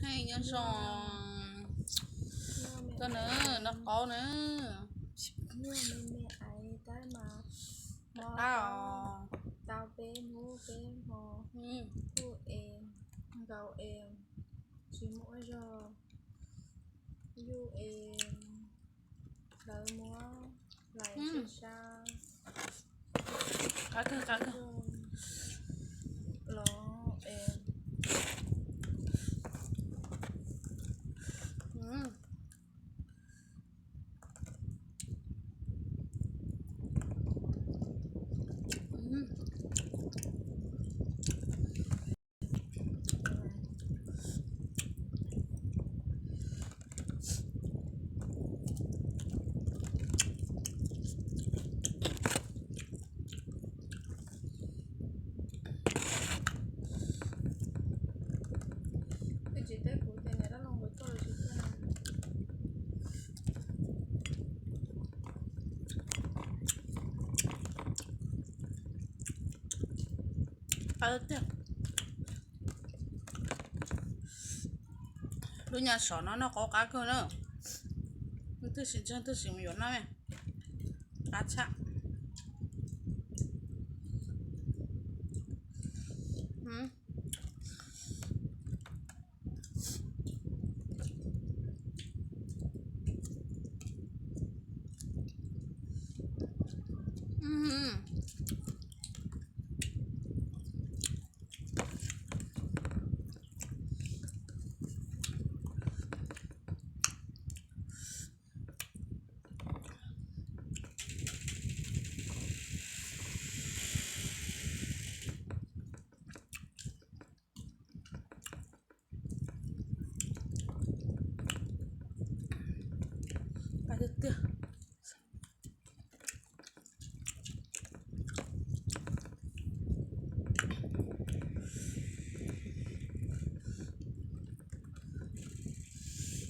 Nyob zoo. Koj na, noj qaub na. Nyuaj me me aiv tab mas mob tau peb hnub peb hmo, kuj es nkaus es tsis muaj zog, yus es lawv muab hlais sab sab. Qab kawg, qab kawg. Los es Twb tsis teb kuv tias niam dab laug nkawd tuaj los tsis tuaj. Qab tiag. Lub nyuam sov no noj qaub qab kawg na. Leej twg tsis ntseeg leej twg sim mus yuav noj. Qab tshaj. Qab tiag tiag.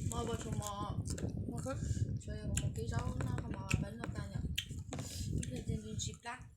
Mov ua tsuas mov, tsuas yog kuv mus kib zaub noj kho mov peb noj tas yom. Ib pliag ces ntsis plab.